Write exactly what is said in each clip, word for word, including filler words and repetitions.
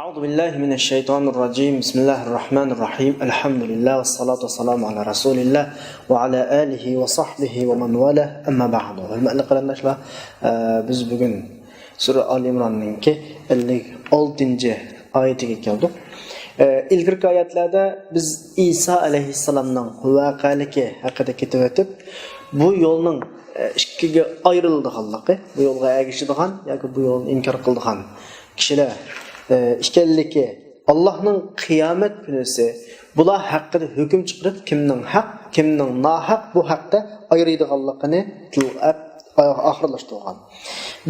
أعوذ بالله من الشيطان الرجيم. بسم الله الرحمن الرحيم. الحمد لله والصلاة والسلام على رسول الله وعلى آله وصحبه ومن والاه. أما بعد. ھۆرمەتلىك قېرىنداشلار، ئە، بىز بۈگۈن سۈرە ئالى ئىمراننىڭكى ئەللىك ئالتىنچى ئايىتىگە كەلدۇق. ئە، ئىلگىرىكى ئايەتلەردە بىز ئىسا ئەلەيھىسسالامنىڭ ۋەقەلىكى ھەققىدە كېتىۋېتىپ، بۇ يولنىڭ، ئە، ئىككىگە ئايرىلىدىغانلىقى، بۇ يولغا ئەگىشىدىغان ياكى بۇ يولنى ئىنكار قىلىدىغان كىشىلەر، ئە، ئىكەنلىكى، ئاللاھنىڭ قىيامەت كۈنىسى، بۇلار ھەققىدە ھۆكۈم چىقىرىپ، كىمنىڭ ھەق، كىمنىڭ ناھەق، بۇ ھەقتە ئايرىيدىغانلىقىنى تىل-، ئەپ-، ئا-، ئاخىرلاشتۇرغان.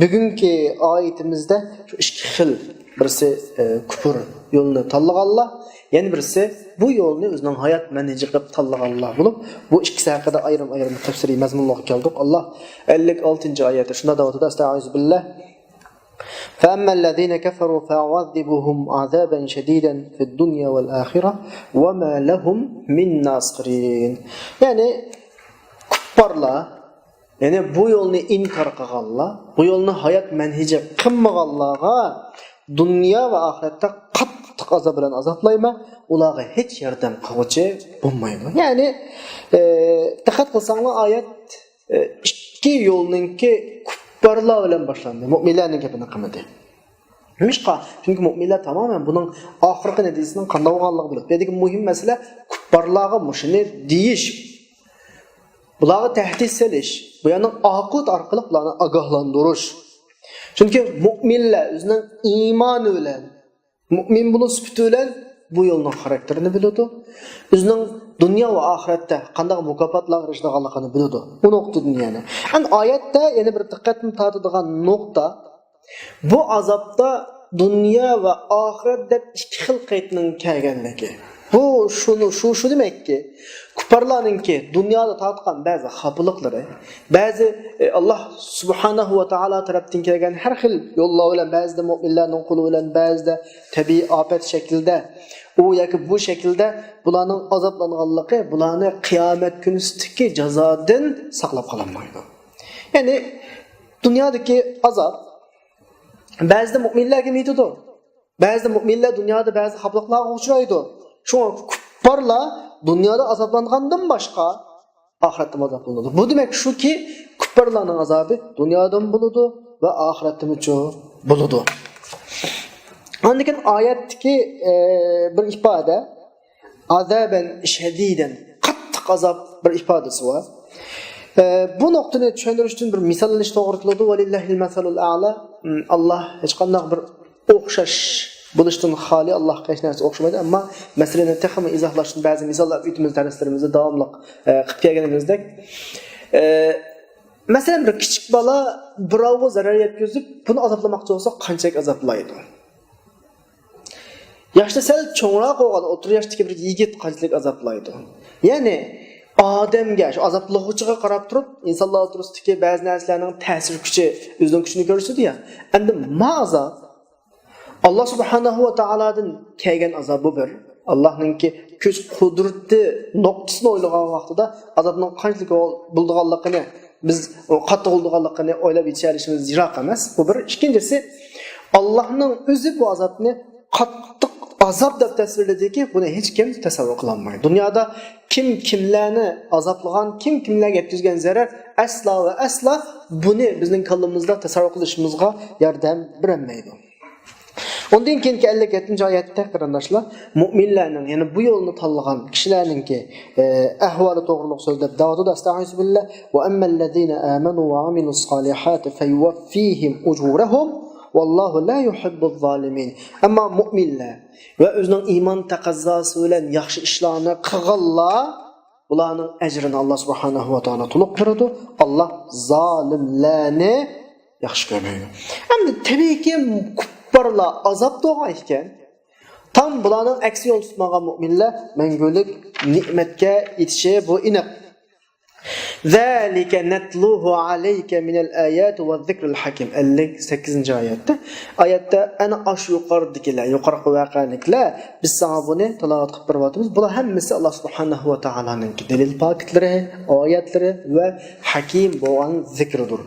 بۈگۈنكى ئايىتىمىزدە شۇ ئىككى خىل، بىرسى، ئە، كۇپۇر يولىنى تاللىغانلار، يەنە بىرسى بۇ يولنى ئۆزىنىڭ ھايات مەنھىجى قىلىپ تاللىغانلار بولۇپ، بۇ ئىككىسى ھەققىدە ئايرىم-ئايرىم تەپسىلىي مەزمۇنلارغا كەلدۇق. ئاللاھ ئەللىك ئالتىنچى ئايەتتە شۇنداق دەۋاتىدۇ، ئەستەئىزۇ بىللاھ. فأما الذين كفروا فأعذبهم عذابا شديدا في الدنيا والآخرة وما لهم من ناصرين. يەنى كۇپپارلار، يەنى بۇ يولنى ئىنكار قىلغانلار، بۇ يولنى ھايات مەنھىجى قىلمىغانلارغا دۇنيا ۋە ئاخىرەتتە قاتتىق ئازاب بىلەن ئازابلايمەن، ئۇلارغا ھېچ ياردەم قىلغۇچى بولمايدۇ. يەنى، ئى، دىققەت قىلساڭلار، ئايەت، ئى، ئىككى يولنىڭكى كۇپپارلار بىلەن باشلاندى، مۆمىنلەرنىڭ گېپىنى قىلمىدى. نېمىشقا؟ چۈنكى مۆمىنلەر تامامەن بۇنىڭ ئاخىرقى نەتىجىسىنىڭ قانداق بولغانلىقى بىلىدۇ. بۇ يەردىكى مۇھىم مەسىلە كۇپپارلارغا مۇشۇنى دېيىش، بۇلارغا تەھدىت سېلىش، بۇ يەرنىڭ ئاقىۋىتى ئارقىلىق بۇلارنى ئاگاھلاندۇرۇش. چۈنكى مۆمىنلەر ئۆزىنىڭ ئىمانى بىلەن، مۆمىن بولۇش سۈپىتى بىلەن بۇ يولنىڭ خاراكتېرىنى بىلىدۇ. ئۆزىنىڭ دۇنيا ۋە ئاخىرەتتە قانداق مۇكاپاتلارغا ئېرىشىدىغانلىقىنى بىلىدۇ. بۇ نۇقتىدىن يەنى. ئەمدى ئايەتتە يەنە بىر دىققەتنى تارتىدىغان نۇقتا، بۇ ئازابتا دۇنيا ۋە ئاخىرەت دەپ ئىككى خىل قېيتنىڭ كەلگەنلىكى. بۇ شۇنى، شۇ، شۇ دېمەككى، كۇپپارلارنىڭكى دۇنيادا تارتقان بەزى خاپىلىقلىرى، بەزى، ئى، ئاللاھ سۇبھانەھۇ ۋە تائالا تەرەپتىن كەلگەن ھەر خىل يوللار بىلەن، بەزىدە مۆمىنلەرنىڭ قولى بىلەن، بەزىدە تەبىئىي ئاپەت شەكلىدە، ئۇ ياكى بۇ شەكىلدە بۇلارنىڭ ئازابلانغانلىقى بۇلارنى قىيامەت كۈنىسىدىكى جازادىن ساقلاپ قالالمايدۇ. يەنى دۇنيادىكى ئازاب بەزىدە مۆمىنلەرگە يېتىدۇ. بەزىدە مۆمىنلەر دۇنيادا بەزى خاپىلىقلارغا ئۇچرايدۇ. شۇڭا كۇپپارلار دۇنيادا ئازابلانغاندىن باشقا، ئاخىرەتتە ئازابلىنىدۇ. بۇ دېمەك شۇكى، كۇپپارلارنىڭ ئازابى دۇنيادىمۇ بولىدۇ ۋە ئاخىرەتتىمۇچۇ بولىدۇ. ئاندىن كېيىن ئايەتتىكى، ئە، بىر ئىپادە، ئازابەن شەدىدەن، قاتتىق ئازاب بىر ئىپادىسى بار. ئە، بۇ نۇقتىنى چۈشەندۈرۈش ئۈچۈن بىر مىسال ئېلىش توغرا كېلىدۇ. ۋەلىللاھىل مەسەلۇل ئەلا. ئاللاھ ھېچقانداق بىر ئوخشاش بولۇشتىن خالىي، ئاللاھقا ھېچ نەرسە ئوخشىمايدۇ. ئەمما مەسىلىنى تېخىمۇ ئىزاھلاش ئۈچۈن بەزى مىساللار ئۆتىمىز دەرسلىرىمىزدە داۋاملىق، ئە، قىلىپ كەلگىنىمىزدەك. ئە، مەسىلەن، بىر كىچىك بالا بىراۋغا زەرەر يەتكۈزۈپ، بۇنى ئازابلىماقچى بولسا، قانچىلىك ئازابلايدۇ؟ ياشتا سەل چوڭراق بولغان ئوتتۇرا ياشتىكى بىر يىگىت قانچىلىك ئازابلايدۇ؟ يەنى ئادەمگە، شۇ ئازابلىغۇچىغا قاراپ تۇرۇپ، ئىنسانلار ئوتتۇرىسىدىكى بەزى نەرسىلەرنىڭ تەسىر كۈچى ئۆزىنىڭ كۈچىنى كۆرسىتىدۇ يا. ئەمدى ما ئازاب، ئاللا سۇبھانەھۇ ۋە تائالادىن كەلگەن ئازاب بۇ بىر. ئاللانىڭكى كۈچ قۇدرىتى نۇقتىسىنى ئويلىغان ۋاقتىدا ئازابنىڭ قانچىلىك بولىدىغانلىقىنى، بىز قاتتىق بولىدىغانلىقىنى ئويلاپ يېتىشەلىشىمىز يىراق ئەمەس. بۇ بىر. ئىككىنچىسى، ئاللانىڭ ئۆزى بۇ ئازابنى قاتتىق ئازاب دەپ تەسۋىرلىدىكى، بۇنى ھېچ كىم تەسەۋۋۇر قىلالمايدۇ. دۇنيادا كىم كىملەرنى ئازابلىغان، كىم كىملەرگە يەتكۈزگەن زەرەر، ئەسلا ۋە ئەسلا بۇنى بىزنىڭ كاللىمىزدا تەسەۋۋۇر قىلىشىمىزغا ياردەم بېرەلمەيدۇ. ئۇندىن كېيىنكى ئەللىك يەتتىنچى ئايەتتە، قېرىنداشلار، مۆمىنلەرنىڭ، يەنى بۇ يولنى تاللىغان كىشىلەرنىڭكى، ئە، ئەھۋالى توغرۇلۇق سۆزلەپ دەۋاتىدۇ. ئەستەئىزۇ بىللا. ۋە ئەممەللەزىنە ئامەنۇ ۋە ئامىلۇس سالىھاتى فەيۇۋەففىھىم ئۇجۇرەھۇم ۋەللاھۇ لا يۇھىببۇز زالىمىن. ئەمما مۆمىنلەر ۋە ئۆزىنىڭ ئىمان تەقەززاسى بىلەن ياخشى ئىشلارنى قىلغانلار، بۇلارنىڭ ئەجرىنى ئاللا سۇبھانەھۇ ۋە تائالا تولۇق بېرىدۇ. ئاللا زالىملارنى ياخشى كۆرمەيدۇ. ئەمدى تەبىئىيكى، كۇپپارلار ئازابتا بولغان ئىكەن، تاڭ بۇلارنىڭ ئەكسىگە يول تۇتمىغان مۆمىنلەر مەڭگۈلۈك نېمەتكە يېتىشى بۇ ئېنىق. زالىكە نەتلۇھۇ ئەلەيكە مىنەل ئاياتى ۋە زىكرىل ھەكىم. ئەللىك سەككىزىنچى ئايەتتە. ئايەتتە ئەنە ئاشۇ يۇقىرىدىكىلەر، يۇقىرىقى ۋەقەنىكىلەر، بىز ساڭا بۇنى تىلاۋەت قىلىپ بېرىۋاتىمىز. بۇلار ھەممىسى ئاللا سۇبھانەھۇ ۋە تائالانىڭكى دەلىل پاكىتلىرى، ئايەتلىرى ۋە ھەكىم بولغان زىكرىدۇر.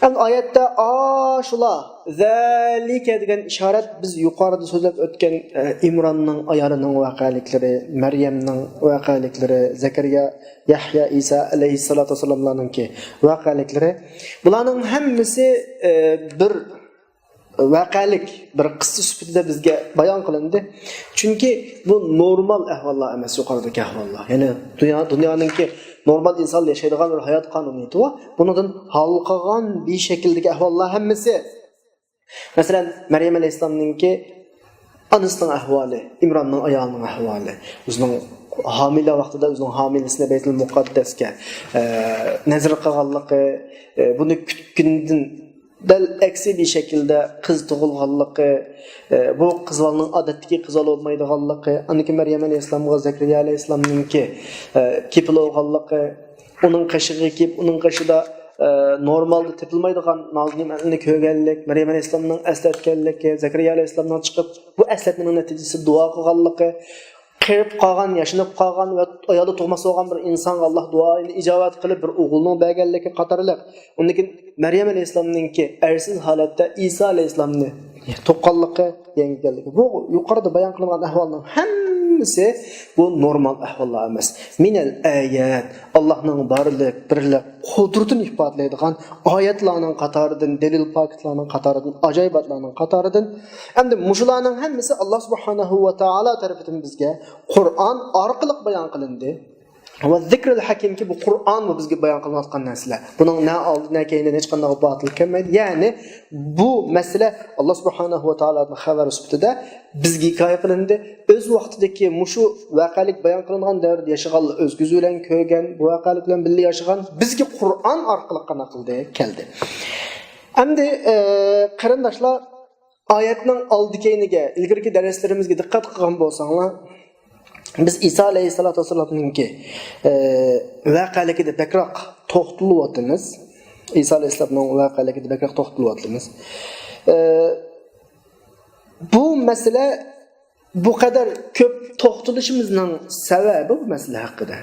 ئەمدى ئايەتتە ئاشۇلار، زالىكە دېگەن ئىشارەت بىز يۇقىرىدا سۆزلەپ ئۆتكەن، ئە، ئىمراننىڭ ئايالىنىڭ ۋەقەلىكلىرى، مەريەمنىڭ ۋەقەلىكلىرى، زەكەرىيا، يەھيا، ئىسا ئەلەيھىسسالاتۇ ۋەسسالاملارنىڭكى ۋەقەلىكلىرى. بۇلارنىڭ ھەممىسى، ئە، بىر ۋەقەلىك، بىر قىسسە سۈپىتىدە بىزگە بايان قىلىندى. چۈنكى بۇ نورمال ئەھۋاللار ئەمەس، يۇقىرىدىكى ئەھۋاللار. يەنى دۇنيا، دۇنيانىڭكى نورمال ئىنسان ياشايدىغان بىر ھايات قانۇنىيىتى بار. بۇنىڭدىن ھالقىغان بىر شەكىلدىكى ئەھۋاللار ھەممىسى. مەسىلەن، مەريەم ئەلەيھىسسالامنىڭكى ئانىسىنىڭ ئەھۋالى، ئىمراننىڭ ئايالىنىڭ ئەھۋالى، ئۆزىنىڭ ھامىلە ۋاقتىدا ئۆزىنىڭ ھامىلىسىنى بەيتۇل مۇقەددەسكە، ئە، نەزر قىلغانلىقى، ئە، بۇنى كۈتكىنىدىن دەل ئەكسى بىر شەكىلدە قىز تۇغۇلغانلىقى، ئە، بۇ قىز بالىنىڭ ئادەتتىكى قىز بالا بولمايدىغانلىقى، ئاندىن كېيىن مەريەم ئەلەيھىسسالامغا زەكەرىيا ئەلەيھىسسالامنىڭكى، ئە، كېپىل بولغانلىقى، ئۇنىڭ قېشىغا كېلىپ، ئۇنىڭ قېشىدا، ئە، نورمالدا تېپىلمايدىغان نازۇنېمەتلەرنى كۆرگەنلىك، مەريەم ئەلەيھىسسالامنىڭ ئەسلەتكەنلىكى، زەكەرىيا ئەلەيھىسسالامنىڭ چىقىپ، بۇ ئەسلەتمىنىڭ نەتىجىسىدە دۇئا قىلغانلىقى، قېرىپ قالغان، ياشىنىپ قالغان ۋە ئايالى تۇغماس بولغان بىر ئىنسانغا ئاللا دۇئانى ئىجابەت قىلىپ، بىر ئوغۇلنىڭ بەرگەنلىكى قاتارلىق. ئۇندىن كېيىن مەريەم ئەلەيھىسسالامنىڭكى ئەرسىز ھالەتتە ئىسا ئەلەيھىسسالامنى تۇغقانلىقى، يەڭگە كەلگەنلىكى. بۇ يۇقىرىدا بايان قىلىنغان ئەھۋالنىڭ ھەممىسى بۇ نورمال ئەھۋاللار ئەمەس. مىنەل ئايات، ئاللانىڭ بارلىق، بىرلىك، قۇدرىتىنى ئىپادىلەيدىغان ئايەتلەرنىڭ قاتارىدىن، دەلىل پاكىتلارنىڭ قاتارىدىن، ئاجايىباتلارنىڭ قاتارىدىن. ئەمدى مۇشۇلارنىڭ ھەممىسى ئاللا سۇبھانەھۇ ۋە تائالا تەرىپىدىن بىزگە قۇرئان ئارقىلىق بايان قىلىندى. ۋە زىكرىل ھەكىمكى، بۇ قۇرئان، بۇ بىزگە بايان قىلىنىۋاتقان نەرسىلەر. بۇنىڭ نە ئالدى، نە كەينىدە ھېچقانداق باتىل كەلمەيدۇ. يەنى بۇ مەسىلە ئاللا سۇبھانەھۇ ۋە تائالادىن خەۋەر سۈپىتىدە بىزگە ھېكايە قىلىندى. ئۆز ۋاقتىدىكى مۇشۇ ۋەقەلىك بايان قىلىنغان دەۋردە ياشىغانلار، ئۆز كۆزى بىلەن كۆرگەن، بۇ ۋەقەلىك بىلەن بىللە ياشىغان، بىزگە قۇرئان ئارقىلىق قانداق قىلدى؟ كەلدى. ئەمدى، ئە، قېرىنداشلار، ئايەتنىڭ ئالدى كەينىگە، ئىلگىرىكى دەرسلىرىمىزگە دىققەت قىلغان بولساڭلار، بىز ئىسا ئەلەيھىسسالاتۇ ۋەسسالامنىڭكى، ئە، ۋەقەلىكىدە بەكرەك توختىلىۋاتىمىز. ئىسا ئەلەيھىسسالامنىڭ ۋەقەلىكىدە بەكرەك توختىلىۋاتىمىز. ئە، بۇ مەسىلە، بۇ قەدەر كۆپ توختىلىشىمىزنىڭ سەۋەبى بۇ مەسىلە ھەققىدە.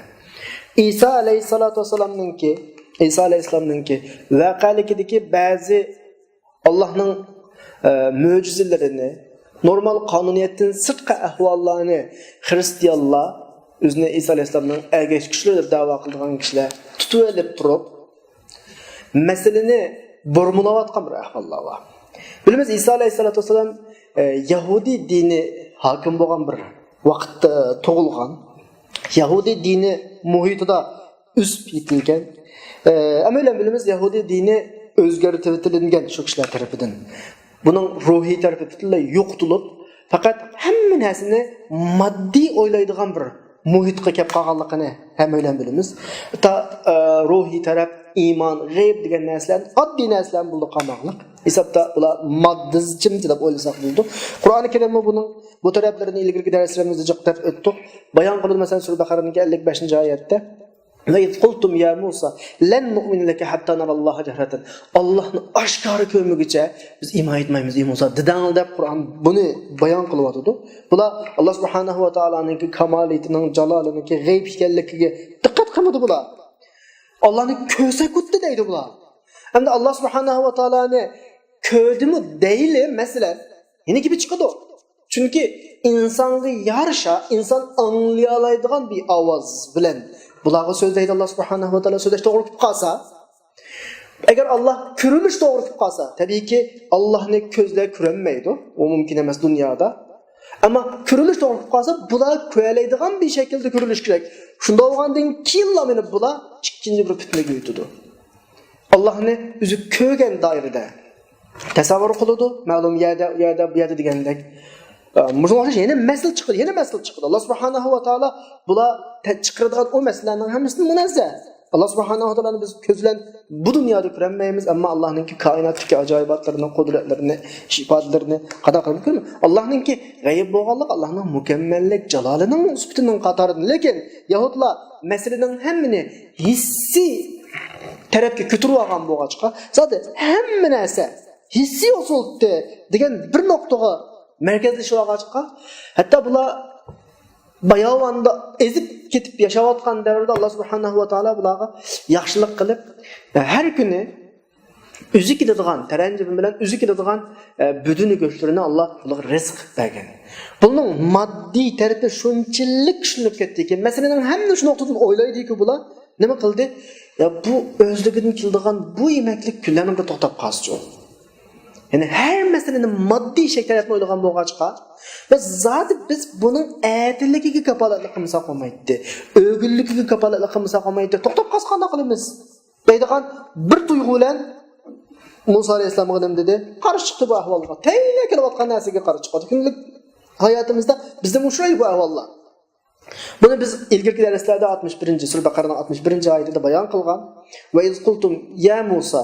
ئىسا ئەلەيھىسسالاتۇ ۋەسسالامنىڭكى، ئىسا ئەلەيھىسسالامنىڭكى ۋەقەلىكىدىكى بەزى ئاللانىڭ، ئە، مۆجىزىلىرىنى، نورمال قانۇنىيەتتىن سىرتقى ئەھۋاللارنى خىرىستىيانلار، ئۆزىنى ئىسا ئەلەيھىسسالامنىڭ ئەگەشكۈچىلىرى دەپ دەۋا قىلىدىغان كىشىلەر تۇتۇۋېلىپ تۇرۇپ، مەسىلىنى بۇرمىلاۋاتقان بىر ئەھۋاللار بار. بىلىمىز، ئىسا ئەلەيھىسسالاتۇ ۋەسسالام، ئە، يەھۇدىي دىنى ھاكىم بولغان بىر ۋاقىتتا تۇغۇلغان. يەھۇدىي دىنى مۇھىتىدا ئۆسۈپ يېتىلگەن. ئە، ئەمما بىلىمىز، يەھۇدىي دىنى ئۆزگەرتىۋېتىلىنگەن شۇ كىشىلەر تەرىپىدىن. بۇنىڭ روھىي تەرىپى پۈتۈنلەي يوقىتىلىپ، پەقەت ھەممە نەرسىنى ماددىي ئويلايدىغان بىر مۇھىتقا كەپ قالغانلىقىنى ھەممەيلەن بىلىمىز. ھەتتا، ئە، روھىي تەرەپ، ئىمان، غەيب دېگەن نەرسىلەر ئاددىي نەرسىلەر بولۇپ قالماقلىق. ھېسابتا بۇلار ماددىزچىمچە دەپ ئويلىساق بولىدۇ. قۇرئانى كەرىممۇ بۇنىڭ بۇ تەرەپلىرىنى ئىلگىرىكى دەرسلىرىمىزدە جىق دەپ ئۆتتۇق. بايان قىلىدۇ، مەسىلەن، سۈرە بەقەرەنىڭكى ئەللىك بەشىنچى ئايەتتە، «وإذ قلتم يا موسى لن نؤمن لك حتى نرى الله جهرة». ئاللانى ئاشكارا كۆرمىگۈچە بىز ئىمان ئېيتمايمىز، ئەي مۇسا، دېدىڭلار دەپ قۇرئان بۇنى بايان قىلىۋاتىدۇ. بۇلار ئاللا سۇبھانەھۇ ۋە تائالانىڭكى كامالىيىتىنىڭ، جالالىنىڭكى غەيب ئىكەنلىكىگە دىققەت قىلمىدى بۇلار. ئاللانى كۆرسەك ئۇتتى دەيدۇ بۇلار. ئەمدى ئاللا سۇبھانەھۇ ۋە تائالانى كۆردىمۇ دەيلى، مەسىلەن، يەنە گېپى چىقىدۇ. چۈنكى ئىنسانغا يارىشا، ئىنسان ئاڭلىيالايدىغان بىر ئاۋاز بىلەن بۇلارغا سۆزلەيدۇ ئاللا سۇبھانەھۇ ۋە تائالا، سۆزلەش توغرا كېلىپ قالسا. ئەگەر ئاللا كۆرۈنۈش توغرا كېلىپ قالسا، تەبىئىيكى، ئاللانى كۆزلەر كۆرەلمەيدۇ. ئۇ مۇمكىن ئەمەس دۇنيادا. ئەمما كۆرۈنۈش توغرا كېلىپ قالسا، بۇلار كۆرەلەيدىغان بىر شەكىلدە كۆرۈنۈش كېرەك. شۇنداق بولغاندىن كېيىنلا مېنى بۇلار ئىككىنچى بىر پىتنىگە يۆتىدۇ. ئاللانى ئۆزى كۆرگەن دائىرىدە تەسەۋۋۇر قىلىدۇ، مەلۇم يەردە، ئۇ يەردە، بۇ يەردە دېگەندەك. ئە، مۇشۇنىڭغا ئوخشاش يەنە مەسىلە چىقىدۇ، يەنە مەسىلە چىقىدۇ. ئاللا سۇبھانەھۇ ۋە تائالا بۇلار تە-، چىقىرىدىغان ئۇ مەسىلىلەرنىڭ ھەممىسىدىن مۇنەززە. ئاللا سۇبھانەھۇ ۋە تائالانى بىز كۆز بىلەن بۇ دۇنيادا كۆرەلمەيمىز، ئەمما ئاللانىڭكى كائىناتتىكى ئاجايىباتلىرىنى، قۇدرەتلىرىنى، ئىپادىلىرىنى قانداق قىلىپ كۆرىمىز؟ ئاللانىڭكى غەيىب بولغانلىق، ئاللانىڭ مۇكەممەللىك، جالالىنىڭ سۈپىتىنىڭ قاتارىدىن. لېكىن يەھۇدلار مەسىلىنىڭ ھەممىنى ھېسسىي تەرەپكە كۆتۈرۈپ ئالغان بولغاچقا، زادى ھەممە نەرسە ھېسسىي ئۇسۇلدا دېگەن بىر نۇقتىغا مەركەزلىشىپ ئالغاچقا، ھەتتا بۇلار باياۋاندا ئېزىپ كېتىپ ياشاۋاتقان دەۋردە ئاللا سۇبھانەھۇ ۋە تائالا بۇلارغا ياخشىلىق قىلىپ، ھەر كۈنى ئۆزى كېلىدىغان، تەرەنجىم بىلەن ئۆزى كېلىدىغان، ئە، بۆدۈنە گۆشلىرىنى ئاللا بۇلارغا رىزىق قىلىپ بەرگەن. بۇنىڭ ماددىي تەرىپى شۇنچىلىك چۈشىنىپ كەتتىكى، مەسىلىنىڭ ھەممە شۇ نۇقتىدىن ئويلايدىكى بۇلار نېمە قىلدى؟ يا بۇ ئۆزلۈكىدىن كېلىدىغان بۇ يېمەكلىك كۈنلەرنىڭ بىر توختاپ قالسىچۇ. يەنى ھەر مەسىلىنى ماددىي شەكىل تەرەپتىن ئويلىغان بولغاچقا، بىز زادى بىز بۇنىڭ ئەتىلىكىگە كاپالەتلىك قىلمىساق بولمايتتى. ئۆگۈنلۈكىگە كاپالەتلىك قىلمىساق بولمايتتى. توختاپ قالسا قانداق قىلىمىز؟ دەيدىغان بىر تۇيغۇ بىلەن مۇسا ئەلەيھىسسالامغا نېمە دېدى؟ قارشى چىقتى بۇ ئەھۋالغا. تەييار كېلىۋاتقان نەرسىگە قارشى چىقىدۇ. كۈندىلىك ھاياتىمىزدا بىزدىمۇ ئۇچرايدۇ بۇ ئەھۋاللار. بۇنى بىز ئىلگىرىكى دەرسلەردە ئاتمىش بىرىنچى سۈرە بەقەرەنىڭ ئاتمىش بىرىنچى ئايىتىدە بايان قىلغان، «ۋە ئىز قۇلتۇم يا مۇسا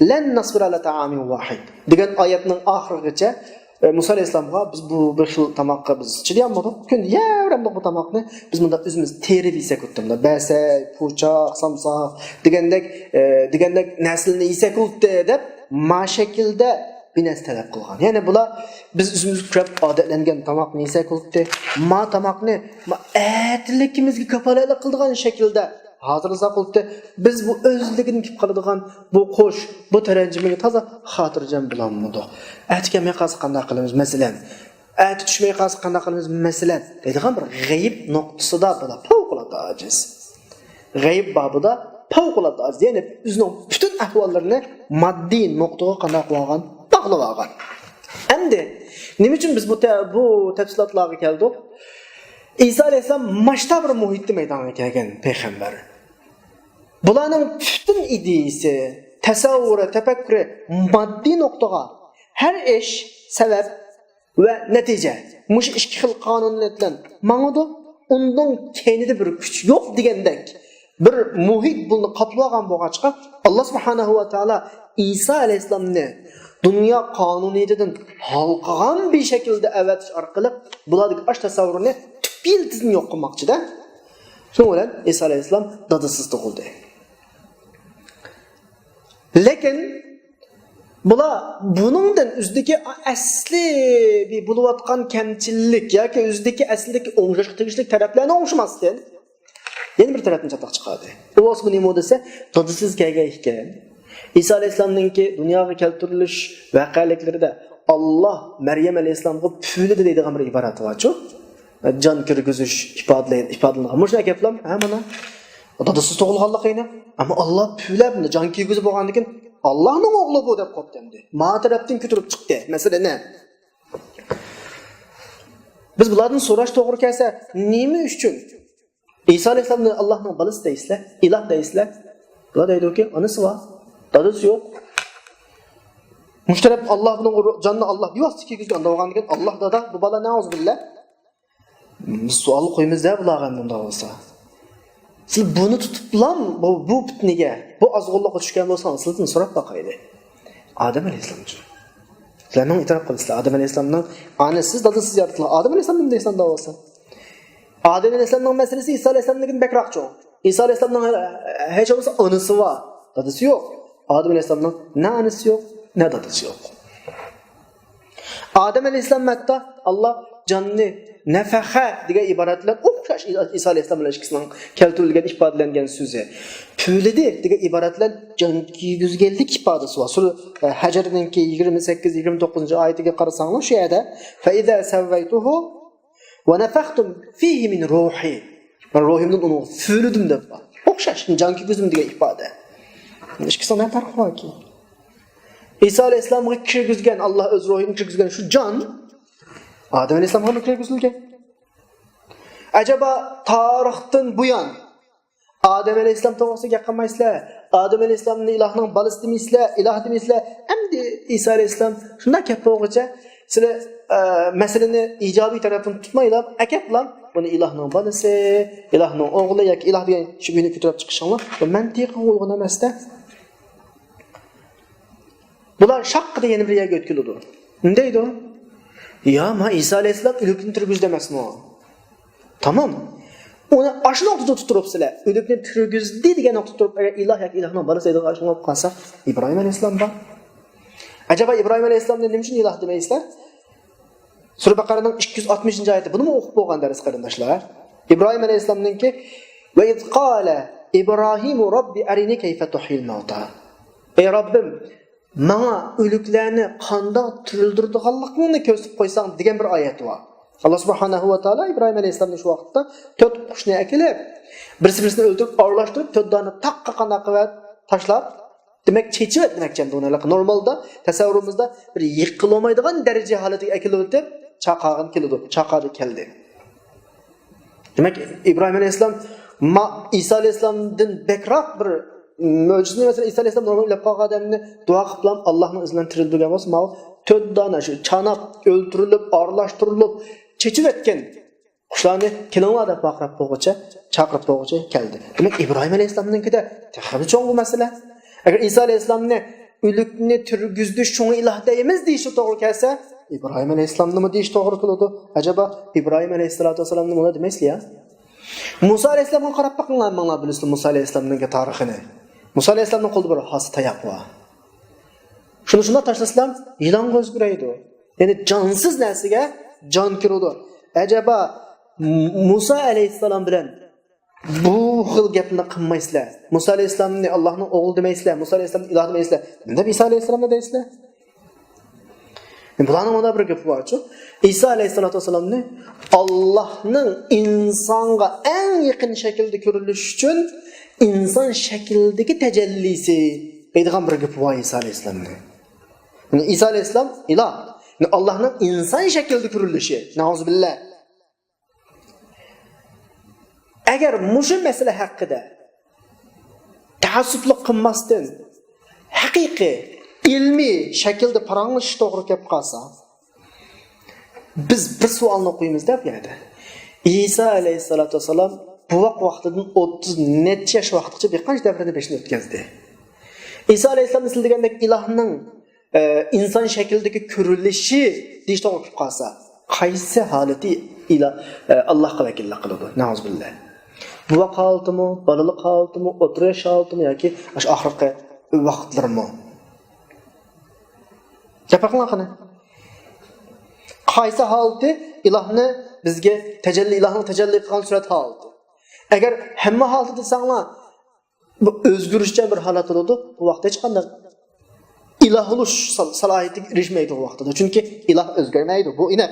لەن نەسبىرە ئەلا تائامىن ۋاھىد» دېگەن ئايەتنىڭ ئاخىرىغىچە، ئە، مۇسا ئەلەيھىسسالامغا بىز بۇ بىر خىل تاماققا بىز چىدىيالمىدۇق. كۈندە يەۋرەمدۇق بۇ تاماقنى. بىز مۇنداق ئۆزىمىز تېرىپ يېسەك بولۇپتۇ. مۇنداق بەسەي، پۇچاق، سامساق دېگەندەك، ئە، دېگەندەك نەرسىلەرنى يېسەك بولۇپتۇ دەپ، ما شەكىلدە بىر نەرسە تەلەپ قىلغان. يەنى بۇلار بىز ئۆزىمىز كۆرۈپ ئادەتلەنگەن تاماقنى يېسەك بولۇپتۇ. ما تاماقنى ما ئەتىلىكىمىزگە كاپالەتلىك قىلىدىغان شەكىلدە ھازىرلىساق بولۇپتۇ. بىز بۇ ئۆزلۈكىدىن كېلىپ قالىدىغان بۇ قوش، بۇ تەرەنجىمىگە تازا خاتىرجەم بولالمىدۇق. ئەتە كەلمەي قالسا قانداق قىلىمىز؟ مەسىلەن، ئەتە چۈشمەي قالسا قانداق قىلىمىز؟ مەسىلەن، دەيدىغان بىر غەيىب نۇقتىسىدا بۇلار پەۋقۇلئاددە ئاجىز. غەيىب بابىدا پەۋقۇلئاددە ئاجىز. يەنى ئۆزىنىڭ پۈتۈن ئەھۋاللىرىنى ماددىي نۇقتىغا قانداق قىلىۋالغان؟ باغلىۋالغان. ئەمدى نېمە ئۈچۈن بىز بۇ تە-، بۇ تەپسىلاتلارغا كەلدۇق؟ ئىسا ئەلەيھىسسالام ماشتا بىر مۇھىتتا مەيدانغا كەلگەن پەيغەمبەر. بۇلارنىڭ پۈتۈن ئىدىيىسى، تەسەۋۋۇرى، تەپەككۇرى ماددىي نۇقتىغا، ھەر ئىش سەۋەب ۋە نەتىجە، مۇشۇ ئىككى خىل قانۇنىيەت بىلەن ماڭىدۇ، ئۇنىڭ كەينىدە بىر كۈچ يوق دېگەندەك بىر مۇھىت بۇنى قاپلىۋالغان بولغاچقا، ئاللا سۇبھانەھۇ ۋە تائالا ئىسا ئەلەيھىسسالامنى دۇنيا قانۇنىيىتىدىن ھالقىغان بىر شەكىلدە ئەۋەتىش ئارقىلىق بۇلاردىكى ئاش تەسەۋۋۇرنى تۈپ يىلتىزىدىن يوق قىلماقچىدە. شۇنىڭ بىلەن ئىسا ئەلەيھىسسالام دادىسىز تۇغۇلدى. لېكىن بۇلار بۇنىڭدىن ئۆزىدىكى ئەسلى بىر بولۇۋاتقان كەمچىلىك ياكى ئۆزىدىكى ئەسلىدىكى ئوڭشاشقا تېگىشلىك تەرەپلەرنى ئوڭشىماستىن، يەنە بىر تەرەپنى چاتاق چىقاردى. ئۇ بولسا نېمە دېسە، دادىسىز كەلگەن ئىكەن. ئىسا ئەلەيھىسسالامنىڭكى دۇنياغا كەلتۈرۈلۈش ۋەقەلىكلىرىدە، «ئاللا مەريەم ئەلەيھىسسالامغا پۈۋلىدى» دەيدىغان بىر ئىبارەت بارچۇ؟ جان كىرگۈزۈش ئىپادىلەي-، ئىپادىلىنىدىغان. مۇشۇ گەپلەم، ھە، مانا. دادىسىز تۇغۇلغانلىقى ئېنىق. ئەمما ئاللا پۈۋلەپ، جان كىرگۈزۈپ بولغاندىن كېيىن، «ئاللانىڭ ئوغلى بۇ» دەپ قوپتى ئەمدى. ما تەرەپتىن كۆتۈرۈپ چىقتى مەسىلىنى. بىز بۇلاردىن سوراش توغرا كەلسە، نېمە ئۈچۈن ئىسا ئەلەيھىسسالامنى ئاللانىڭ بالىسى دەيسىلەر، ئىلاھ دەيسىلەر؟ بۇلار دەيدۇكى، ئانىسى بار، دادىسى يوق. مۇشۇ تەرەپ ئاللا بۇنىڭ رو-، جاننى ئاللا بىۋاسىتە كىرگۈزگەن، ئانداق بولغاندىكىن ئاللا دادا، بۇ بالا نەئۇزۇبىللا. بىز سوئال قويىمىز-دە بۇلارغا ئەمدى ئۇنداق بولسا. سىز بۇنى تۇتۇپلا بۇ، بۇ پىتنىگە، بۇ ئازغۇنلۇققا چۈشكەن بولسىڭىز، سىزدىن سوراپ باقايلى. ئادەم ئەلەيھىسسالام ئۈچۈن. سىلەرنىڭ ئېتىراپ قىلىسىلەر، ئادەم ئەلەيھىسسالامنىڭ ئانىسىز، دادىسىز يارىتىلغان. ئادەم ئەلەيھىسسالام نېمە دەيسەن دەۋالسا؟ ئادەم ئەلەيھىسسالامنىڭ مەسىلىسى ئىسا ئەلەيھىسسالامنىڭكىدىن بەكرەك چوڭ. ئىسا ئەلەيھىسسالامنىڭ ھېچ بولمىسا ئانىسى بار، دادىسى يوق. ئادەم ئەلەيھىسسالامنىڭ نە ئانىسى يوق، نە دادىسى يوق. ئادەم ئەلەيھىسسالام ھەتتا ئاللا جاننى نەفەخە دېگەن ئىبارەت بىلەن ئوخشاش، ئىسا ئەلەيھىسسالام بىلەن ئىككىسىنىڭ كەلتۈرۈلگەن، ئىپادىلەنگەن سۆزى. پۈۋلىدى دېگەن ئىبارەت بىلەن جان كىيگۈزگەنلىك ئىپادىسى بار. سۈرە، ئە، ھەجرنىڭكى يىگىرمە سەككىز، يىگىرمە توققۇزىنچى ئايىتىگە قارىساڭلار، شۇ يەردە، «فەئىزا سەۋۋەيتۇھۇ ۋە نەفەختۇ فىھى مىن روھى.» مەن روھۇمدىن ئۇنىڭغا پۈۋلىدىم دەپ بار. ئوخشاش، جان كىيگۈزدۈم دېگەن ئىپادە. ئىككىسىنىڭ نە پەرقى باركى؟ ئىسا ئەلەيھىسسالامغا كىرگۈزگەن، ئاللا ئۆز روھىنى كىرگۈزگەن شۇ جان ئادەم ئەلەيھىسسالامغىمۇ كىرگۈزۈلگەن؟ ئەجەبا تارىختىن بۇيان ئادەم ئەلەيھىسسالام توغرىسىدا گەپ قىلمايسىلەر، ئادەم ئەلەيھىسسالامنى ئىلاھنىڭ بالىسى دېمەيسىلەر، ئىلاھ دېمەيسىلەر. ئەمدى ئىسا ئەلەيھىسسالام شۇنداق گەپ بولغۇچە سىلەر، ئە، مەسىلىنى ئىجابىي تەرەپتىن تۇتمايلا، ئەكەپلا بۇنى ئىلاھنىڭ بالىسى، ئىلاھنىڭ ئوغلى ياكى ئىلاھ دېگەن شۈبھىنى كۆتۈرۈپ چىقىشىڭلار بۇ مەنتىقىغا ئۇيغۇن ئەمەس-دە. بۇلار شاققىدە يەنە بىر يەرگە ئۆتكۈلىدۇ. نېمە دەيدۇ؟ يا، ما ئىسا ئەلەيھىسسالام ئۆلۈكنى تىرگۈزدى ئەمەسمۇ؟ تامام. ئۇنى ئاشۇ نۇقتىدا تۇتۇپ سىلەر، ئۆلۈكنى تىرگۈزدى دېگەن نۇقتىدا تۇرۇپ، ئەگەر ئىلاھ ياكى ئىلاھنىڭ بالىسى دەيدىغان ئىش بولۇپ قالسا، ئىبراھىم ئەلەيھىسسالام بار. ئەجەبا ئىبراھىم ئەلەيھىسسالامنى نېمە ئۈچۈن ئىلاھ دېمەيسىلەر؟ سۈرە بەقەرەنىڭ ئىككى يۈز ئاتمىشىنچى ئايىتى. بۇنىمۇ ئوقۇپ بولغان دەرس، قېرىنداشلار. ئىبراھىم ئەلەيھىسسالامنىڭكى، «ۋە ئىز قالە ئىبراھىمۇ رەببى ئەرىنى كەيفە تۇھيىل مەۋتا.» ئەي رەببىم، ماڭا ئۆلۈكلەرنى قانداق تىرىلدۈرىدىغانلىقىڭنى كۆرسىتىپ قويساڭ» دېگەن بىر ئايەت بار. ئاللا سۇبھانەھۇ ۋە تائالا ئىبراھىم ئەلەيھىسسالامنى شۇ ۋاقىتتا تۆت قۇشنى ئەكېلىپ، بىرسى بىرسىنى ئۆلتۈرۈپ، ئارىلاشتۇرۇپ، تۆت دانە تاغقا قانداق قىلىپ تاشلاپ، دېمەك، چېچىۋەت دېمەكچى ئەمدى ئۇنى. نورمالدا تەسەۋۋۇرىمىزدا بىر يىقىلالمايدىغان دەرىجە ھالىتىگە ئەكېلىۋېتىپ، چاقارغىن كېلىدۇ، چاقاردى، كەلدى. دېمەك، ئىبراھىم ئەلەيھىسسالام ما-، ئىسا ئەلەيھىسسالامدىن بەكرەك بىر مۆجىزىنى، مەسىلەن، ئىسا ئەلەيھىسسالام نورمال ئۆلۈپ قالغان ئادەمنى دۇئا قىلىپلا ئاللانىڭ ئىزنى بىلەن تىرىلدۈرگەن بولسا، ماۋۇ تۆت دانە شۇ چاناپ، ئۆلتۈرۈلۈپ، ئارىلاشتۇرۇلۇپ، چېچىۋەتكەن قۇشلارنى «كېلىڭلار» دەپ ۋارقىراپ بولغۇچە، چاقىرىپ بولغۇچە كەلدى. دېمەك، ئىبراھىم ئەلەيھىسسالامنىڭكىدە تېخىمۇ چوڭ بۇ مەسىلە. ئەگەر ئىسا ئەلەيھىسسالامنى «ئۆلۈكنى تىرگۈزدى، شۇڭا ئىلاھ دەيمىز» دېيىشى توغرا كەلسە، ئىبراھىم ئەلەيھىسسالامنىمۇ دېيىش توغرا كېلىدۇ. ئەجەبا، ئىبراھىم ئەلەيھىسسالاتۇ ۋەسسالامنى مۇنداق دېمەيسىلەر يا؟ مۇسا ئەلەيھىسسالامغا قاراپ بېقىڭلار، ماڭا بىلىسىلەر مۇسا ئەلەيھىسسالامنىڭ تارىخىنى. مۇسا ئەلەيھىسسالامنىڭ قولىدا بىر ھاسا تاياق بار. شۇنى شۇنداق تاشلىسىلام، يىلانغا ئۆزگىرەيدۇ. يەنى جانسىز نەرسىگە جان كىرىدۇ. ئەجەبا، مۇ-، مۇسا ئەلەيھىسسالام بىلەن بۇ خىل گەپنى قىلمايسىلەر. مۇسا ئەلەيھىسسالامنى ئاللانىڭ ئوغلى دېمەيسىلەر، مۇسا ئەلەيھىسسالامنى ئىلاھ دېمەيسىلەر. نېمە دەپ ئىسا ئەلەيھىسسالامنى دەيسىلەر؟ بۇلارنىڭ مانا بىر گېپى بارچۇ. ئىسا ئەلەيھىسسالاتۇ ۋەسسالامنى ئاللانىڭ ئىنسانغا ئەڭ يېقىن شەكىلدە كۆرۈنۈشى ئۈچۈن ئىنسان شەكلىدىكى تەجەللىسى دەيدىغان بىر گېپى بار ئىسا ئەلەيھىسسالامنى. يەنى ئىسا ئەلەيھىسسالام ئىلاھ. يەنى ئاللانىڭ ئىنسان شەكلىدە كۆرۈنۈشى. نەئۇزۇبىللا. ئەگەر مۇشۇ مەسىلە ھەققىدە تەئەسسۇپلۇق قىلماستىن، ھەقىقىي، ئىلمىي شەكىلدە پاراڭلىشىش توغرا كەپ قالسا، بىز بىر سوئالنى قويىمىز دەپ يەنە. ئىسا ئەلەيھىسسالاتۇ ۋەسسالام بوۋاق ۋاقتىدىن ئوتتۇز نەچچە ياش ۋاقىتقىچە بىر قانچە دەۋرنى بېشىدىن ئۆتكۈزدى. ئىسا ئەلەيھىسسالام سىز دېگەندەك ئىلاھنىڭ ئە، ئىنسان شەكلىدىكى كۆرۈلۈشى دېيىش توغرا كېلىپ قالسا، قايسى ھالىتى ئىلا-، ئە، ئاللاھقا ۋەكىللىك قىلىدۇ؟ نەئۇزۇبىللا. بوۋاق ھالىتىمۇ، بالىلىق ھالىتىمۇ، ئوتتۇرا ياش ھالىتىمۇ ياكى ئاشۇ ئاخىرقى ۋاقىتلىرىمۇ؟ گەپ قىلىڭ قېنى. قايسى ھالىتى ئىلاھنى بىزگە تەجەللى، ئىلاھنىڭ تەجەللى قىلغان سۈرەت ھالىتى؟ ئەگەر ھەممە ھالىتى دېسەڭلار، بۇ ئۆزگىرىشچان بىر ھالەت بولىدۇ. بۇ ۋاقىتتا ھېچقانداق ئىلاھ بولۇش سال-، سالاھىيىتىگە ئېرىشمەيدۇ بۇ ۋاقتىدا. چۈنكى ئىلاھ ئۆزگەرمەيدۇ. بۇ ئېنىق.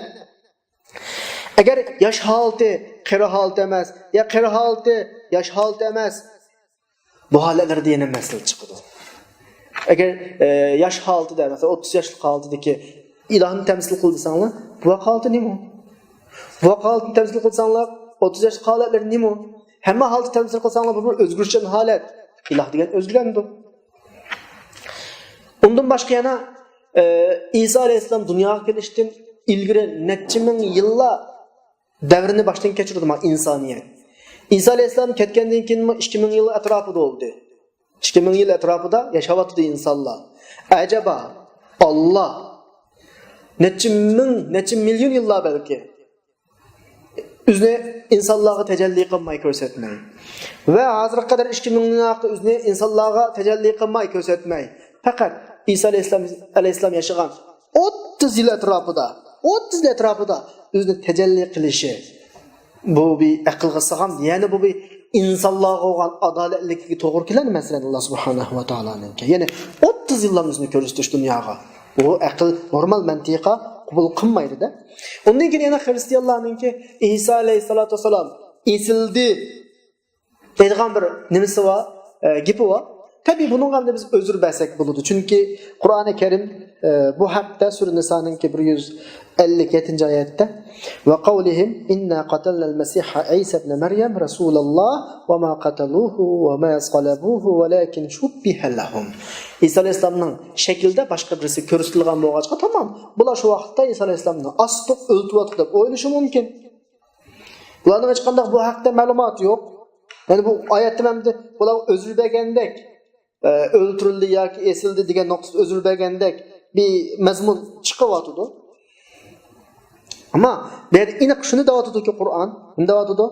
ئەگەر ياش ھالىتى، قېرى ھالىتى ئەمەس، يا قېرى ھالىتى، ياش ھالىتى ئەمەس، بۇ ھالەتلەردە يەنە مەسىلە چىقىدۇ. ئەگەر، ئە، ياش ھالىتىدە، مەسىلەن، ئوتتۇز ياشلىق ھالىتىدىكى ئىلاھنى تەمسىل قىل دېسەڭلار، بۇ ھالىتى نېمە؟ بۇ ھالىتىنى تەمسىل قىلساڭلار، ئوتتۇز ياشلىق ھالەتلىرى نېمە؟ ھەممە ھالىتى تەمسىل قىلساڭلار، بۇ بىر ئۆزگىرىشچان ھالەت. ئىلاھ دېگەن ئۆزگىرەمدۇ؟ ئۇندىن باشقا يەنە، ئە، ئىسا ئەلەيھىسسالام دۇنياغا كېلىشتىن ئىلگىرى نەچچە مىڭ يىللار دەۋرنى باشتىن كەچۈردى ما ئىنسانىيەت. ئىسا ئەلەيھىسسالام كەتكەندىن كېيىنمۇ ئىككى مىڭ يىل ئەتراپىدا بولدى. ئىككى مىڭ يىل ئەتراپىدا ياشاۋاتىدۇ ئىنسانلار. ئەجەبا، ئاللا نەچچە مىڭ، نەچچە مىليون يىللار بەلكى ئۆزىنى ئىنسانلارغا تەجەللى قىلماي كۆرسەتمەي. ۋە ھازىرغا قەدەر ئىككى مىڭ يىللار ئۆزىنى ئىنسانلارغا تەجەللى قىلماي كۆرسەتمەي. پەقەت ئىسا ئەلەيھىسسالام، ئەلەيھىسسالام ياشىغان ئوتتۇز يىل ئەتراپىدا، ئوتتۇز يىل ئەتراپىدا ئۆزىنى تەجەللى قىلىشى. بۇ بىر ئەقىلگە سىغامدۇ؟ يەنى بۇ بىر ئىنسانلارغا بولغان ئادالەتلىكىگە توغرا كېلەر، مەسىلەن، ئاللا سۇبھانەھۇ ۋە تائالانىڭكى. يەنى ئوتتۇز يىللار ئۆزىنى كۆرسىتىش دۇنياغا. بۇ ئەقىل، نورمال مەنتىقا قوبۇل قىلمايدۇ-دە. ئۇندىن كېيىن يەنە خرىستىيانلارنىڭكى ئىسا ئەلەيھىسسالاتۇ ۋەسسالام ئېسىلدى دەيدىغان بىر نېمىسى بار، ئە، گېپى بار. تەبىئىي، بۇنىڭغا ئەمدى بىز ئۆزۈر بەرسەك بولىدۇ. چۈنكى قۇرئانى كەرىم، ئە، بۇ ھەقتە سۈرە نىسانىڭكى بىر يۈز ئەللىك يەتتىنچى ئايەتتە، «وقولهم إنا قتلنا المسيح عيسى ابن مريم رسول الله وما قتلوه وما صلبوه ولكن شبه لهم.» ئىسا ئەلەيھىسسالامنىڭ شەكلىدە باشقا بىرسى كۆرسىتىلگەن بولغاچقا، تامام. بۇلار شۇ ۋاقىتتا ئىسا ئەلەيھىسسالامنى ئاستۇق ئۆلتۈرۈۋاتىدۇ دەپ ئويلىشى مۇمكىن. بۇلارنىڭ ھېچقانداق بۇ ھەقتە مەلۇماتى يوق. يەنى بۇ ئايەتتە مەمدى بۇلار ئۆزۈر بەرگەندەك، ئە، ئۆلتۈرۈلدى ياكى ئېسىلدى دېگەن نۇقتىدا ئۆزۈر بەرگەندەك بىر مەزمۇن چىقىۋاتىدۇ. ئەمما بۇ يەردە ئېنىق شۇنى دەۋاتىدۇكى، قۇرئان نېمە دەۋاتىدۇ؟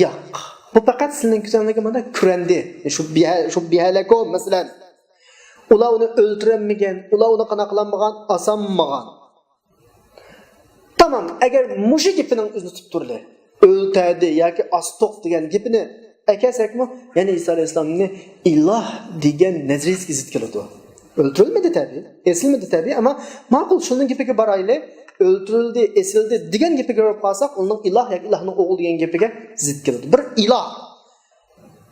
ياق. بۇ پەقەت سىلىنىڭ كۆزۈڭلارغا مانا كۆرۈندى. شۇ بىھە-، شۇ بىھەلەكۇ، مەسىلەن. ئۇلار ئۇنى ئۆلتۈرەلمىگەن، ئۇلار ئۇنى قانداق قىلالمىغان، ئاسانمىغان. تامام، ئەگەر مۇشۇ گېپىنىڭ ئۆزىنى تۇتۇپ تۇرىلى، ئۆلتۈردى ياكى ئاستۇق دېگەن گېپىنى ئەكەلسەكمۇ، يەنە ئىسا ئەلەيھىسسالامنى ئىلاھ دېگەن نەزەرىيىسىگە زىت كېلىدۇ. ئۆلتۈرۈلمىدى تەبىئىي، ئېسىلمىدى تەبىئىي، ئەمما ماقۇل، شۇنىڭ گېپىگە بارايلى، ئۆلتۈرۈلدى، ئېسىلدى دېگەن گېپىگە بېرىپ قالساق، ئۇنىڭ ئىلاھ ياكى ئىلاھنىڭ ئوغلى دېگەن گېپىگە زىت كېلىدۇ. بىر ئىلاھ،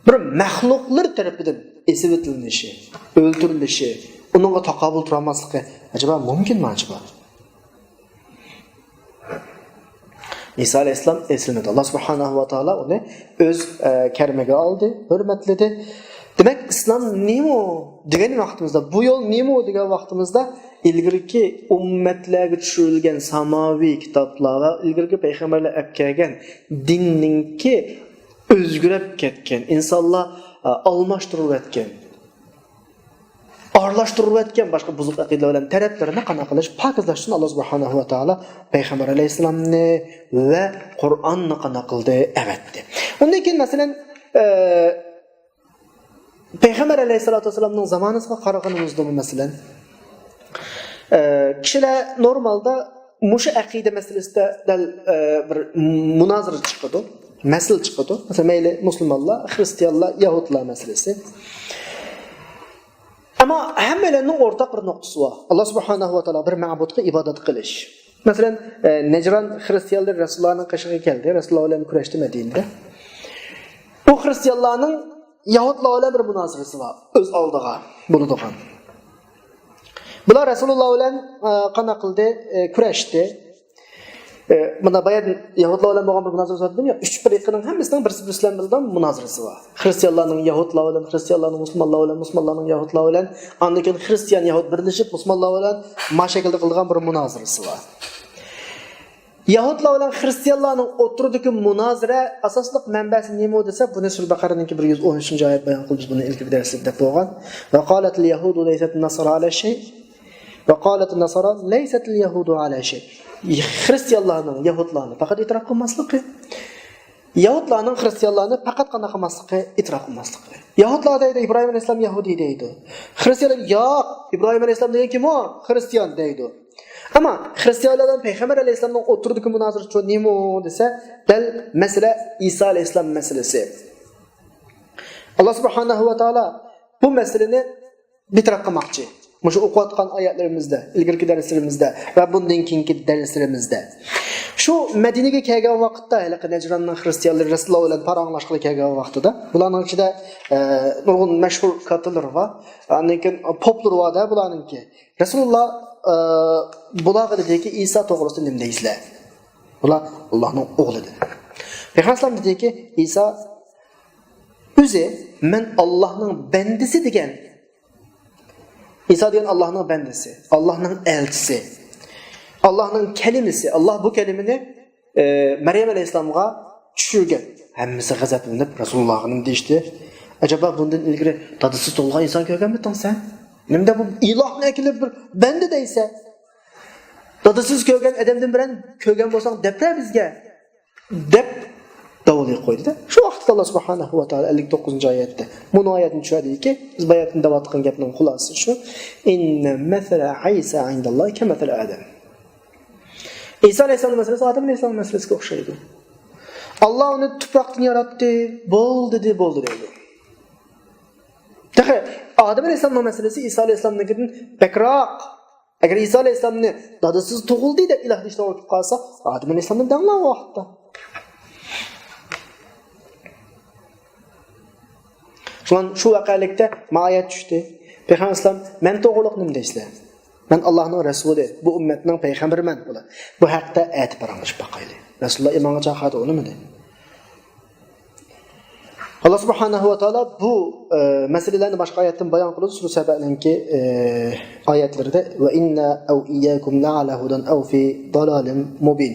بىر مەخلۇقلار تەرىپىدىن ئېسىۋېتىلىشى، ئۆلتۈرۈلۈشى، ئۇنىڭغا تاقابىل تۇرالماسلىقى ئەجەبا مۇمكىنمۇ ئەجەبا؟ ئىسا ئەلەيھىسسالام ئېسىلمىدى. ئاللا سۇبھانەھۇ ۋە تائالا ئۇنى ئۆز، ئە، كەرىمىگە ئالدى، ھۆرمەتلىدى. دېمەك، ئىسلام نېمە دېگەن ۋاقتىمىزدا، بۇ يول نېمە دېگەن ۋاقتىمىزدا، ئىلگىرىكى ئۈممەتلەرگە چۈشۈرۈلگەن ساماۋىي كىتابلار ۋە ئىلگىرىكى پەيغەمبەرلەر ئەپ كەلگەن دىننىڭكى ئۆزگىرىپ كەتكەن، ئىنسانلار، ئە، ئالماشتۇرۇۋەتكەن، ئارىلاشتۇرۇۋەتكەن باشقا بۇزۇق ئەقىدىلەر بىلەن تەرەپلىرىنى قانداق قىلىش، پاكىزلاشتىن ئاللا سۇبھانەھۇ ۋە تائالا پەيغەمبەر ئەلەيھىسسالامنى ۋە قۇرئاننى قانداق قىلدى؟ ئەۋەتتى. ئۇندىن كېيىن، مەسىلەن، ئە، پەيغەمبەر ئەلەيھىسسالاتۇ ۋەسسالامنىڭ زامانىسىغا قارىغىنىمىزدىمۇ، مەسىلەن، ئە، كىشىلەر نورمالدا مۇشۇ ئەقىدە مەسىلىسىدە دەل، ئە، بىر مۇنازىرە چىقىدۇ، مەسىلە چىقىدۇ. مەسىلەن، مەيلى مۇسۇلمانلار، خرىستىيانلار، يەھۇدلار مەسىلىسى. ئەمما ھەممەيلەننىڭ ئورتاق بىر نۇقتىسى بار. ئاللا سۇبھانەھۇ ۋە تائالا بىر مەبۇدقا ئىبادەت قىلىش. مەسىلەن، ئە، نەجران خرىستىيانلىرى رەسۇلۇللانىڭ قېشىغا كەلدى. رەسۇلۇللا بىلەن كۈرەشتى مەدىنىدە. ئۇ خرىستىيانلارنىڭ يەھۇدلار بىلەن بىر مۇنازىرىسى بار. ئۆز ئالدىغا بولىدىغان. بۇلار رەسۇلۇللا بىلەن، ئە، قانداق قىلدى؟ ئە، كۈرەشتى. ئە، مانا بايا يەھۇدلار بىلەن بولغان بىر مۇنازىرە سۆزلىدىم يا، ئۈچ پىرقىنىڭ ھەممىسىنىڭ بىرسى بىرسى بىلەن بولىدىغان مۇنازىرىسى بار. خرىستىيانلارنىڭ يەھۇدلار بىلەن، خرىستىيانلارنىڭ مۇسۇلمانلار بىلەن، مۇسۇلمانلارنىڭ يەھۇدلار بىلەن، ئاندىن كېيىن خرىستىيان يەھۇد بىرلىشىپ مۇسۇلمانلار بىلەن ما شەكىلدە قىلىدىغان بىر مۇنازىرىسى بار. يەھۇدلار بىلەن خرىستىيانلارنىڭ ئوتتۇرىدىكى مۇنازىرە ئاساسلىق مەنبەسى نېمە دېسە، بۇنى سۈرە بەقەرىنىڭكى بىر يۈز ئون ئۈچىنچى ئايەت بايان قىلدى، بىز بۇنى ئىلگىرىكى دەرسلەردە دەپ بولغان. وقالت اليهود ليست النصارى على شيء وقالت النصارى ليست اليهود على شيء. خرىستىيانلارنىڭ يەھۇدلارنى پەقەت ئېتىراپ قىلماسلىقى، يەھۇدلارنىڭ خرىستىيانلارنى پەقەت قانداق قىلماسلىقى، ئېتىراپ قىلماسلىقى. يەھۇدلار دەيدۇ، ئىبراھىم ئەلەيھىسسالام يەھۇدىي دەيدۇ. خرىستىيانلار، ياق، ئىبراھىم ئەلەيھىسسالام دېگەن كىم ئۇ؟ خرىستىيان دەيدۇ. ئەمما خرىستىيانلار بىلەن پەيغەمبەر ئەلەيھىسسالامنىڭ ئوتتۇرىدىكى مۇنازىرىسى نېمە دېسە، دەل مەسىلە ئىسا ئەلەيھىسسالام مەسىلىسى. ئاللا سۇبھانەھۇ ۋە تائالا بۇ مەسىلىنى بىر تەرەپ قىلماقچى. مۇشۇ ئوقۇۋاتقان ئايەتلىرىمىزدە، ئىلگىرىكى دەرسلىرىمىزدە ۋە بۇندىن كېيىنكى دەرسلىرىمىزدە. شۇ مەدىنىگە كەلگەن ۋاقىتتا، ھېلىقى نەجراننىڭ خرىستىيانلىرى رەسۇلۇللا بىلەن پاراڭلاشقىلى كەلگەن ۋاقتىدا، بۇلارنىڭ ئىچىدە، ئە، نۇرغۇن مەشھۇر كاتىلىرى بار. ئاندىن كېيىن پوپلىرى بار-دە بۇلارنىڭكى. رەسۇلۇللا، ئە، بۇلارغا دېدىكى، ئىسا توغرىسىدا نېمە دەيسىلەر؟ بۇلار ئاللانىڭ ئوغلى دېدى. پەيغەمبەر ئەلەيھىسسالام دېدىكى، ئىسا ئۆزى مەن ئاللانىڭ بەندىسى دېگەن. ئىسا دېگەن ئاللانىڭ بەندىسى، ئاللانىڭ ئەلچىسى، ئاللانىڭ كەلىمىسى. ئاللا بۇ كەلىمىنى، ئە، مەريەم ئەلەيھىسسالامغا چۈشۈرگەن. ھەممىسى غەزەپلىنىپ رەسۇلۇللاغا نېمە دېيىشتى؟ ئەجەبا بۇندىن ئىلگىرى دادىسىز تۇغۇلغان ئىنسان كۆرگەنمىدىڭ سەن؟ نېمىدە بۇ ئىلاھنى ئەكېلىپ بىر بەندە دەيسەن؟ دادىسىز كۆرگەن ئادەمدىن بىرەن كۆرگەن بولساڭ دەپرە بىزگە، دەپ داۋالىيىپ قويدى-دە. شۇ ۋاقىتتا ئاللا سۇبھانەھۇ ۋە تائالا ئەللىك توققۇزىنچى ئايەتتە، مۇنۇ ئايەتنى چۈشۈردىكى، بىز باياتىن دەۋاتقان گەپنىڭ خۇلاسىسى شۇ. إن مثل عيسى عند الله كمثل آدم. ئىسا ئەلەيھىسسالام مەسىلىسى ئادەم ئەلەيھىسسالام مەسىلىسىگە ئوخشايدۇ. ئاللا ئۇنى تۇپراقتىن ياراتتى، بول دېدى، بولدى دەيدۇ. تېخى ئادەم ئەلەيھىسسالامنىڭ مەسىلىسى ئىسا ئەلەيھىسسالامنىڭكىدىن بەكرەك. ئەگەر ئىسا ئەلەيھىسسالامنى دادىسىز تۇغۇلدى دەپ ئىلاھ دېيىشتىن ئۆتۈپ قالسا، ئادەم ئەلەيھىسسالامنى دەڭلار ئۇ ۋاقىتتا. شۇڭا شۇ ۋەقەلىكتە ما ئايەت چۈشتى. پەيغەمبەر ئەلەيھىسسالام، مەن توغرۇلۇق نېمە دەيسىلەر؟ مەن ئاللانىڭ رەسۇلى، بۇ ئۈممەتنىڭ پەيغەمبىرىمەن. بۇلار، بۇ ھەقتە ئەتە پاراڭلىشىپ باقايلى. رەسۇلۇللا ئىمانغا چاقىردى، ئۇنىمىدى. ئاللا سۇبھانەھۇ ۋە تائالا بۇ، ئە، مەسىلىلەرنى باشقا ئايەتتىن بايان قىلىدۇ، سۈرە سەبەنىڭكى، ئە، ئايەتلىرىدە، وإنا أو إياكم لعلى هدى أو في ضلال مبين.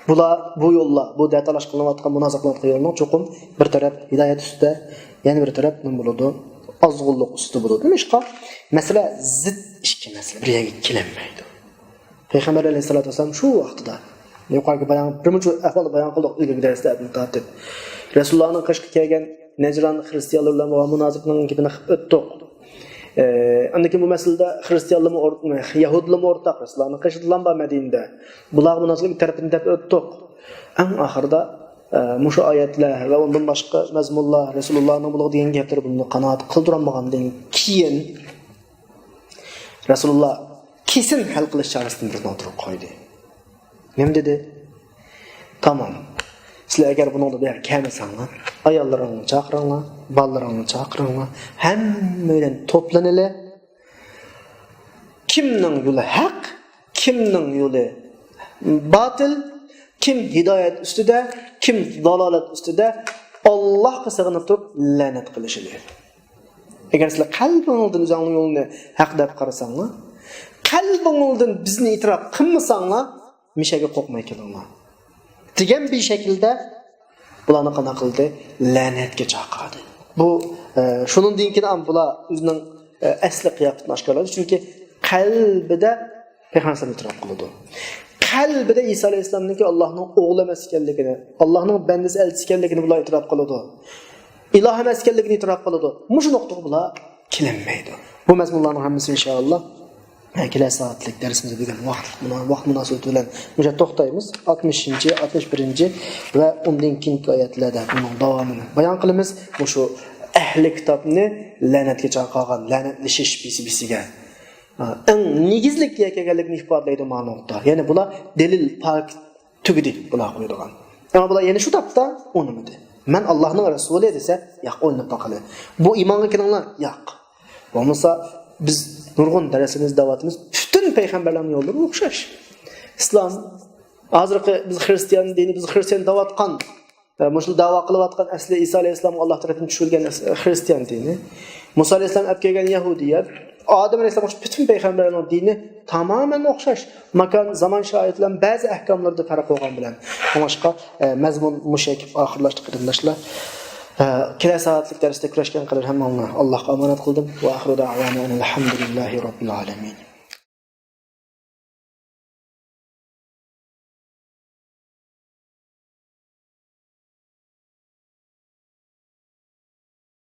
بۇلار، بۇ يوللار، بۇ دەتالاش قىلىنىۋاتقان، مۇنازىرە قىلىنىۋاتقان يولنىڭ چوقۇم بىر تەرەپ ھىدايەت ئۈستىدە، يەنە بىر تەرەپ نېمە بولىدۇ؟ ئازغۇنلۇق ئۈستىدە بولىدۇ. نېمىشقا؟ مەسىلە زىت ئىككى مەسىلە بىر يەرگە كېلەلمەيدۇ. پەيغەمبەر ئەلەيھىسسالاتۇ ۋەسسالام شۇ ۋاقتىدا، يۇقىرىقى بايان، بىر مۇنچە ئەھۋالنى بايان قىلدۇق ئىلگىرىكى دەرسلەردىن تارتىپ. رەسۇلۇللانىڭ قېشىغا كەلگەن نەجران خرىستىيانلار بىلەن بولغان مۇنازىرىنىڭ گېپىنى قىلىپ ئۆتتۇق. ئە، ئاندىن كېيىن بۇ مەسىلىدە خرىستىيانلارمۇ ئور-، يەھۇدىيلارمۇ ئورتاق، رەسۇلۇللانىڭ قېشىدىلا بار مەدىنىدە. بۇلارغا مۇنازىرە تەرىپىدىن دەپ ئۆتتۇق. ئەڭ ئاخىرىدا، ئە، مۇشۇ ئايەتلەر ۋە ئۇندىن باشقا مەزمۇنلار، رەسۇلۇللانىڭ بۇلارغا دېگەن گەپلىرى بۇنى قانائەت قىلدۇرالمىغاندىن كېيىن، رەسۇلۇللا كېسىن ھەل قىلىش چارىسىنى بىزنى ئوتتۇرىغا قويدى. نېمە دېدى؟ تامام. سىلەر ئەگەر بۇنىڭدا بۇ يەرگە كەلمىسەڭلار، ئاياللىرىڭلارنى چاقىرىڭلار، بالىلىرىڭلارنى چاقىرىڭلار، ھەممەيلەن توپلىنىلى. كىمنىڭ يولى ھەق، كىمنىڭ يولى باتىل، كىم ھىدايەت ئۈستىدە، كىم دالالەت ئۈستىدە، ئاللاھقا سىغىنىپ تۇرۇپ لەنەت قىلىشىلى. ئەگەر سىلەر قەلبىڭىزدىن ئۆزۈڭنىڭ يولىنى ھەق دەپ قارىساڭلار، قەلبىڭىزدىن بىزنى ئېتىراپ قىلمىساڭلار، مىشەگە قورقماي كېلىڭلار، دېگەن بىر شەكىلدە بۇلارنى قانداق قىلدى؟ لەنەتكە چاقىردى. بۇ، ئە، شۇنىڭدىن كېيىن ئام بۇلار ئۆزىنىڭ، ئە، ئەسلى قىياپىتىنى ئاشكارىلايدۇ. چۈنكى قەلبىدە پەيغەمبەر ئەلەيھىسسالام ئېتىراپ قىلىدۇ. قەلبىدە ئىسا ئەلەيھىسسالامنىڭكى ئاللاھنىڭ ئوغلى ئەمەس ئىكەنلىكىنى، ئاللاھنىڭ بەندىسى، ئەلچىسى ئىكەنلىكىنى بۇلار ئېتىراپ قىلىدۇ. ئىلاھ ئەمەس ئىكەنلىكىنى ئېتىراپ قىلىدۇ. مۇشۇ نۇقتىغا بۇلار كېلەلمەيدۇ. بۇ مەزمۇنلارنىڭ ھەممىسى ئىنشائاللا، ئە، كېلەر سائەتلىك دەرسىمىزدە بۈگۈن ۋاقىت، ۋاقىت مۇناسىۋىتى بىلەن مۇشۇ توختايمىز. ئاتمىشىنچى، ئاتمىش بىرىنچى ۋە ئۇندىن كېيىنكى ئايەتلەردە بۇنىڭ داۋامىنى بايان قىلىمىز. مۇشۇ ئەھلى كىتابنى لەنەتكە چاقىرغان، لەنەتلىشىش بىسى-بىسىگە، ئە، ئەڭ نېگىزلىك يەرگە كەلگەنلىكىنى ئىپادىلەيدۇ مانا نۇقتا. يەنى بۇلار دەلىل پاك تۈگىدى بۇلار قويىدىغان. ئەمما بۇلار يەنە شۇ تاپتا ئۇنىمىدى. مەن ئاللاھنىڭ رەسۇلى دېسە، ياق، ئويلىنىپ باقىلى. بۇ ئىمانغا كېلىڭلار، ياق. بولمىسا بىز نۇرغۇن دەرسىمىز دەۋاتىمىز، پۈتۈن پەيغەمبەرلەرنىڭ يوللىرى ئوخشاش. ئىسلام، ھازىرقى بىز خرىستىيان دىنى، بىز خرىستىيان دەۋاتقان، ئە، مۇشۇ داۋا قىلىۋاتقان ئەسلى ئىسا ئەلەيھىسسالامغا ئاللاھ تەرەپتىن چۈشۈرۈلگەن ئەس-، خرىستىيان دىنى. مۇسا ئەلەيھىسسالام ئەپ كەلگەن يەھۇدىيەت. ئادەم ئەلەيھىسسالام ئوخشاش پۈتۈن پەيغەمبەرلەرنىڭ دىنى تامامەن ئوخشاش. ماكان، زامان شارائىتى بىلەن بەزى ئەھكاملىرىدا پەرق بولغان بىلەن. شۇڭلاشقا، ئە، مەزمۇن مۇشۇ يەرگە ئاخىرلاشتى، قېرىنداشلار. ئە، كېلەر سائەتلىك دەرستە كۆرۈشكەن قەدەر ھەممىڭلارنى ئاللاھقا ئامانەت قىلدىم. ۋە ئاخىرۇ دەئۋانا ئەنىل ھەمدۇلىللاھى رەببىل ئالەمىن.